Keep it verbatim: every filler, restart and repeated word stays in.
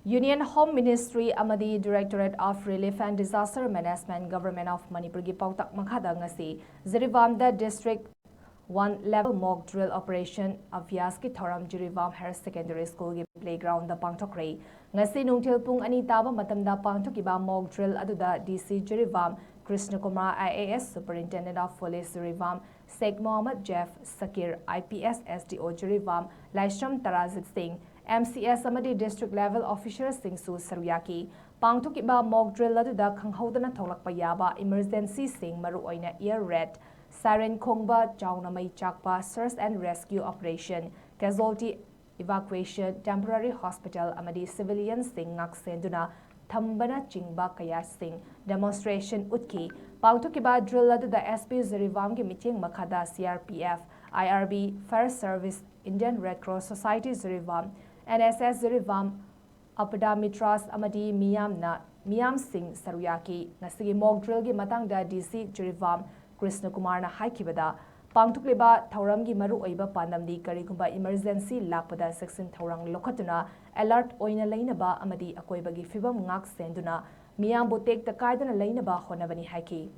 Union Home Ministry ꯑꯃꯗꯤ Directorate of Relief and Disaster Management, Government of ꯃꯅꯤꯄꯨꯔꯒꯤ ꯄꯥꯎꯇꯥꯛ ꯃꯈꯥꯗ ꯉꯁꯤ ꯖꯤꯔꯤꯕꯥꯝꯗ District One Level Mock Drill Operation ꯑꯚ꯭ꯌꯥꯁꯀꯤ ꯊꯧꯔꯝ ꯖꯤꯔꯤꯕꯥꯝ Higher Secondary Schoolꯒꯤ playgroundꯗ ꯄꯥꯡꯊꯣꯛꯈ꯭ꯔꯦ꯫ ꯉꯁꯤ ꯅꯨꯡꯊꯤꯜ ꯄꯨꯡ ꯑꯅꯤ ꯇꯥꯕ ꯃꯇꯝꯗ ꯄꯥꯡꯊꯣꯛꯈꯤꯕ mock drill ꯑꯗꯨꯗ D C Jiribam Krishna Kumar, I A S Superintendent of Police Jiribam, Sheikh Mohammad Jeff Sakir, I P S S D O Jiribam, ꯂꯥꯏꯁ꯭ꯔꯝ ꯇꯔꯥꯖꯤꯠ ꯁꯤꯡ, M C S ꯑꯃꯗꯤ District Level Officialꯁꯤꯡꯁꯨ ꯁꯔꯨꯛ ꯌꯥꯈꯤ꯫ ꯄꯥꯡꯊꯣꯛꯈꯤꯕ mock drill ꯑꯗꯨꯗ ꯈꯪꯍꯧꯗꯅ ꯊꯣꯛꯂꯛꯄ ꯌꯥꯕ emergencyꯁꯤꯡ, ꯃꯔꯨꯑꯣꯏꯅ air raid, siren ꯈꯣꯡꯕ, ꯆꯥꯎꯅ ꯃꯩ ꯆꯥꯛꯄ, search and rescue operation, casualty evacuation, temporary hospital ꯑꯃꯗꯤ civilianꯁꯤꯡ ꯉꯥꯛꯁꯦꯟꯗꯨꯅ ꯊꯝꯕꯅꯆꯤꯡꯕ ꯀꯌꯥꯁꯤꯡ demonstration ꯎꯠꯈꯤ꯫ ꯄꯥꯡꯊꯣꯛꯈꯤꯕ drill ꯑꯗꯨꯗ S P ꯖꯤꯔꯤꯕꯥꯝꯒꯤ ꯃꯤꯠꯌꯦꯡ ꯃꯈꯥꯗ C R P F, I R B, Fire Service, Indian Red Cross Society Jiribam, N S S Jiribam, Apada Mitras ꯑꯃꯗꯤ ꯃꯤꯌꯥꯝꯅ, ꯃꯤꯌꯥꯝꯁꯤꯡ ꯁꯔꯨꯛ ꯌꯥꯈꯤ꯫ ꯉꯁꯤꯒꯤ mock drillꯒꯤ ꯃꯇꯥꯡꯗ D C ꯖꯤꯔꯤꯕꯥꯝ ꯀ꯭ꯔꯤꯁꯅ ꯀꯨꯃꯥꯔꯅ ꯍꯥꯏꯈꯤꯕꯗ, ꯄꯥꯡꯊꯣꯛꯂꯤꯕ ꯊꯧꯔꯝꯒꯤ ꯃꯔꯨꯑꯣꯏꯕ ꯄꯥꯟꯗꯝꯗꯤ ꯀꯔꯤꯒꯨꯝꯕ emergency ꯂꯥꯛꯄꯗ ꯆꯦꯛꯁꯤꯟ ꯊꯧꯔꯥꯡ ꯂꯧꯈꯠꯇꯨꯅ alert ꯑꯣꯏꯅ ꯂꯩꯅꯕ ꯑꯃꯗꯤ ꯑꯀꯣꯏꯕꯒꯤ ꯐꯤꯕꯝ ꯉꯥꯛ ꯁꯦꯟꯗꯨꯅ ꯃꯤꯌꯥꯝꯕꯨ ꯇꯦꯛꯇ ꯀꯥꯏꯗꯅ ꯂꯩꯅꯕ ꯍꯣꯠꯅꯕꯅꯤ ꯍꯥꯏꯈꯤ꯫